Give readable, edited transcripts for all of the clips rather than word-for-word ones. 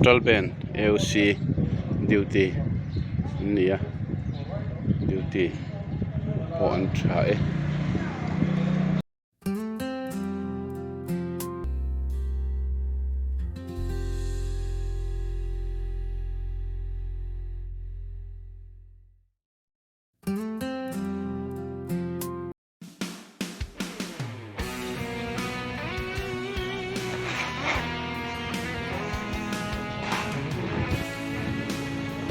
Total band AOC duty an ni a duty pawh an tha e.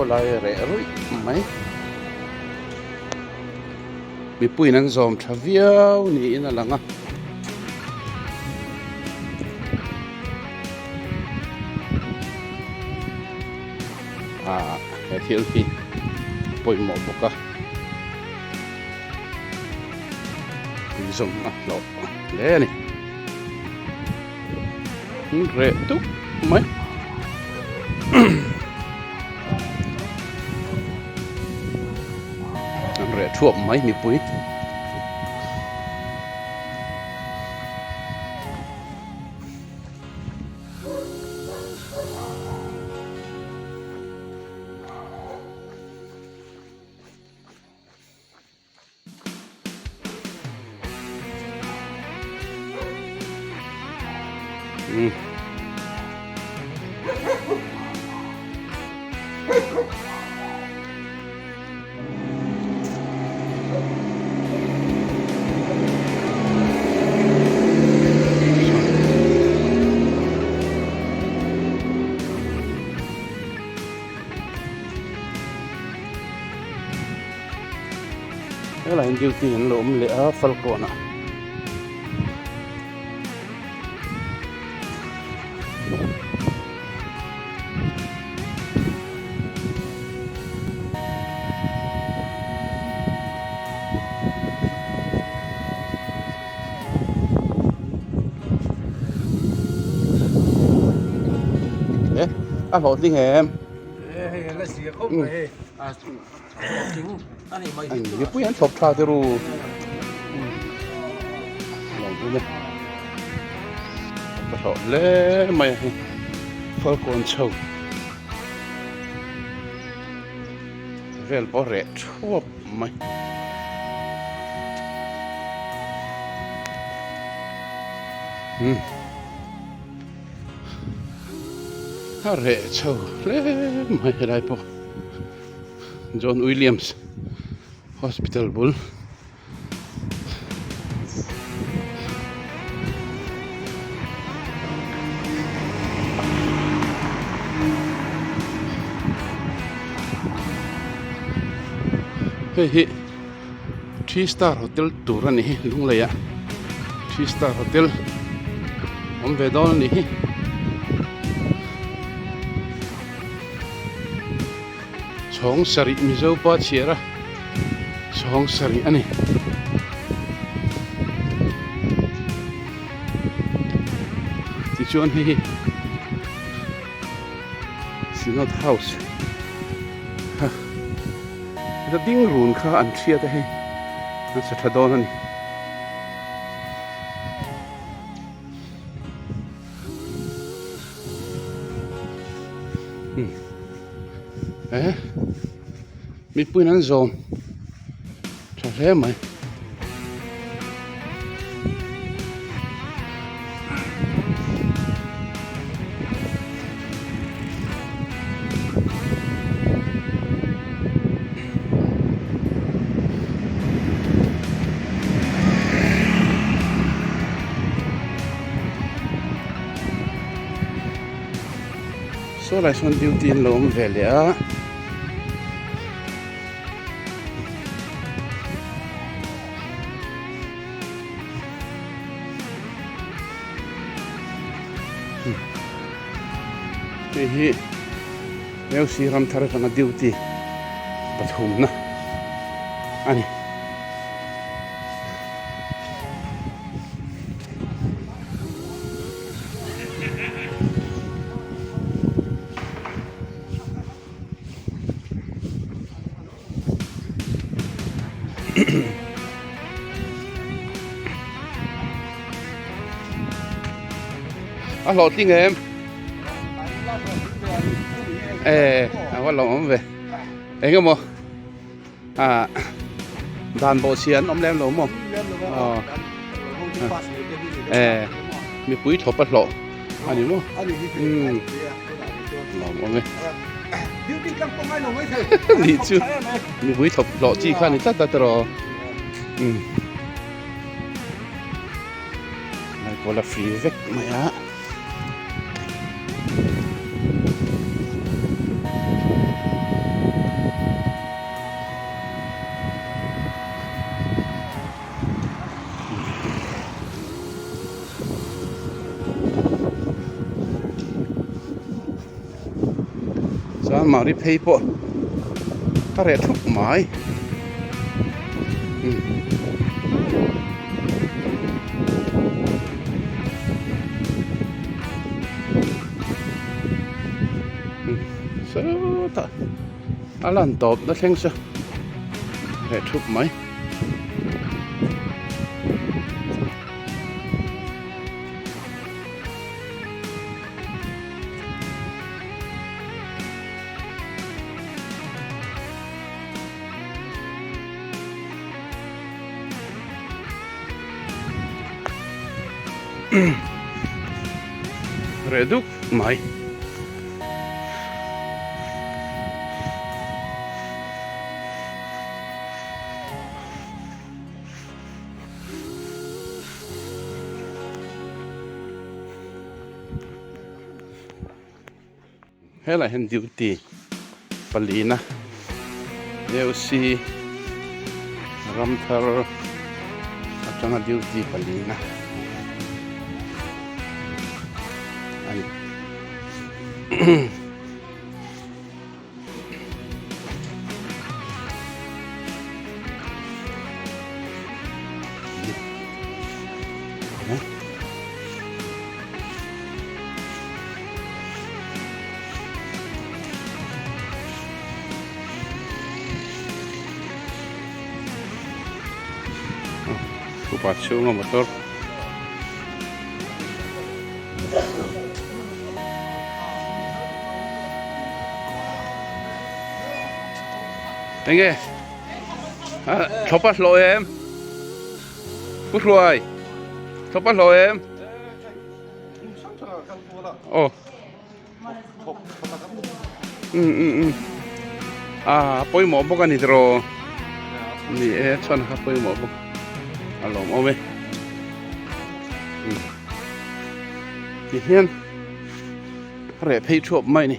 Khawlai reh ruih mai mipuiin an zawm tha viau niin a lang a. Ah he thil hi a pawimawh bawk a inzawm a hlawh hle a ni an reh dup mai an reh thuap mai mipui. Helai hian duty an lo awm leh a falkawn ah. E a hlawhtling em? Mipui an thlawp tha te ru. Ka hlawh hle mai a hei Falkawn chho vel pawh reh thuap mai. A reh chho hle mai helai pawh. John Williams Hospital bul. Hei hi Three Star Hotel tur a ni hi Lungleiah Three Star Hotel awm ve dawn a ni hi. Chhawng sarih Mizo pa chhiar a chhawng sarih a ni. Tichuan hei hi Synod House kha heta ding run kha an hriat a hei an sa tha dawn a ni. Eh mipuiin an zawm tha hle mai. Saw lai sawn duty an lo awm ve leh a. Hei hi Meusi Ramthar atanga duty pathumna a ni. A hlawhtling em? E a va lawm awm ve. Eng emaw ah dan bawh chhia an awm lem lo maw? Aw. E mipui thawp a hlawh a ni maw? Umm lawm awm e. Nih chu mipui thawp hlawh chi kha a ni tlat a tiraw? Umm. Lai pawh la free vek mai a. Chuan mahni phei pawh a reh thup mai. Sawtah a lan tawp na thleng se reh thup mai. Reh duk mai. Helai hian duty palina AOC Ramthar atanga duty palina a ni. Upa chhunga motor Enge Thawpa hlawh em Pu Hruai Thawpa hlawh em Aw Um um um A pawimawh bawk a ni tiraw Ni e chhuan kha pawimawh bawk a lawmawm e Tihian reh phei thuap mai a ni.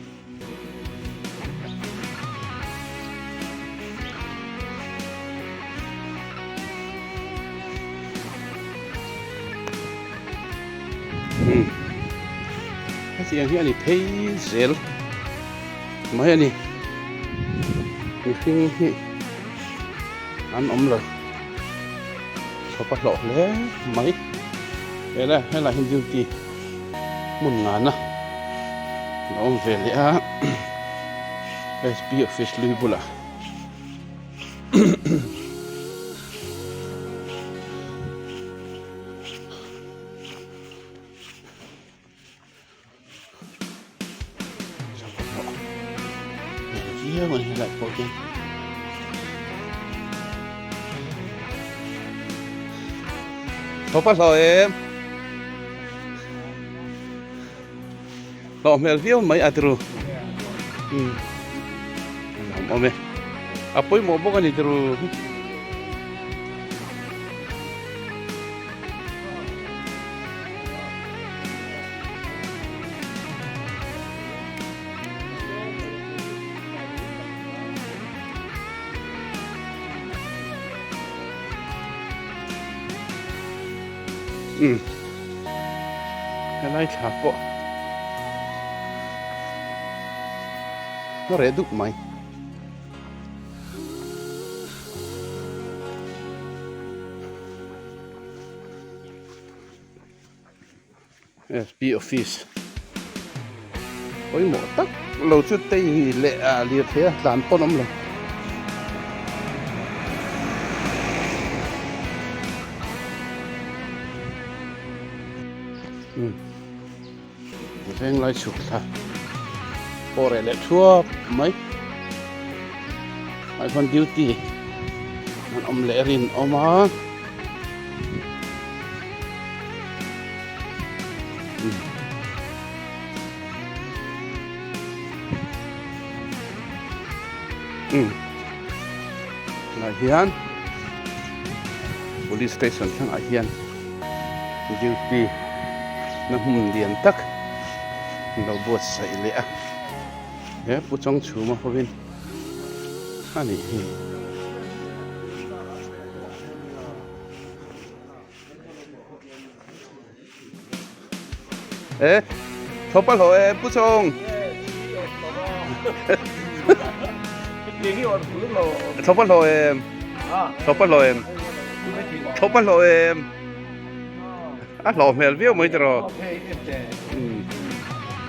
Hetiang hi a ni phei zel mai a ni. Mihring hi an awm lo. Thawk a hlawh hle mai. Helai helai hi duty hmun ngana a awm ve leh a SP office lui bulah. Viau a ni helai pawh hian. Thawpa hlawh em? Hlawh hmel viau mai a tiru. Um. Awm awm e. A pawimawh bawk a ni tiru. Umm helai thla pawh a reh duk mai. SP office pawimawh tak lo chu tei leh ah lirthei a tlan pawn awm lo. Umm venglai chhuk thla. Pawh reh leh thuap mai. Ah hian duty an awm leh rinawm a. Umm tunah hian police station thlangah hian duty na hmun lian tak an lo buatsaih leh a he pu chawngchhuma hovin a nih hi. E thopa hlawh e pu chawng thopa hlawh em thopa hlawh em thopa hlawh em a hlawh hmel viau mai tiraw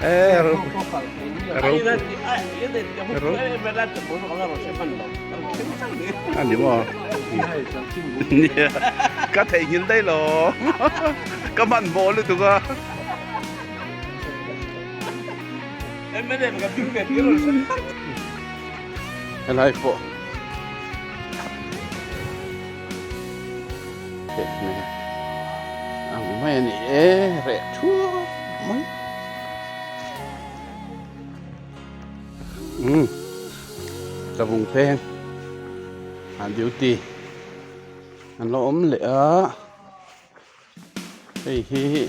e ro ro a ni maw nia ka theihnghilh daih lo ka hmanhmawh lutuk a helai pawh ang mai a ni e reh thuap mai. Umm Tlabung peng ah duty an lo awm leh a hei hi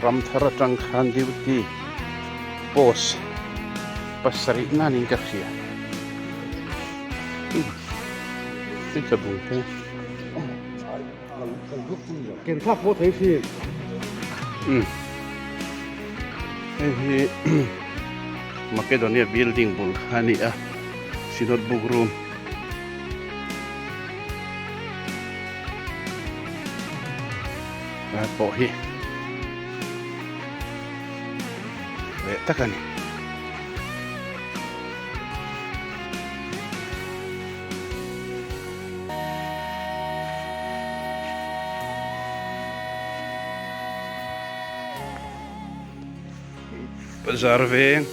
ram thar atang khan duty post pasarih nan in ka hria umm hei Tlabung peng. Umm hei hi Makedonia building bul kha a ni a Synod book room lai pawh hi reh tak a ni. Bazar veng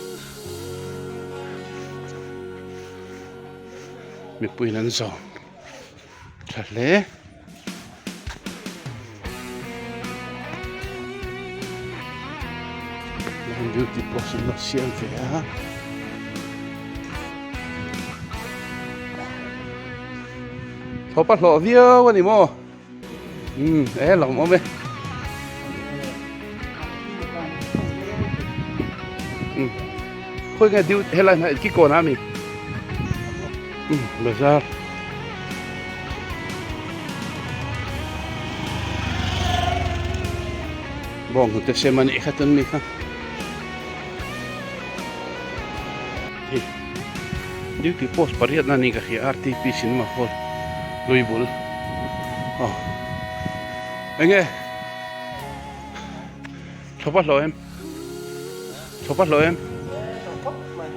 mipuiin an zawm tha hle. Duty post an lo siam ve a. Thawp a hlawh viau a ni maw? Umm e lawm awm e. Umm khawi nge duty helai hna ki kawn a mi? Umm bazar. Bawng hnute sem a nih kha tun mi kha. Hei duty post pariat na ni ka hria RTP cinema hall lui bul aw enge thawpa hlawh em thawpa hlawh em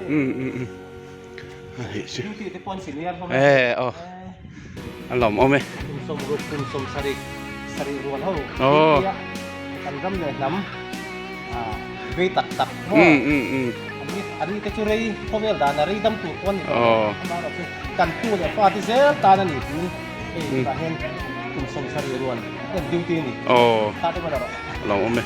um um um a hei chu e aw a lawm awm e aw Vei tak tak maw? An ni te chu rei khawvel dan a rei dam tur pawh a ni lo. Amaherawhchu kan tu leh fa te zel tan a ni tiin hei tunah hian kum 70 rual en duty a ni. Kha te hman erawh. A lo awm e.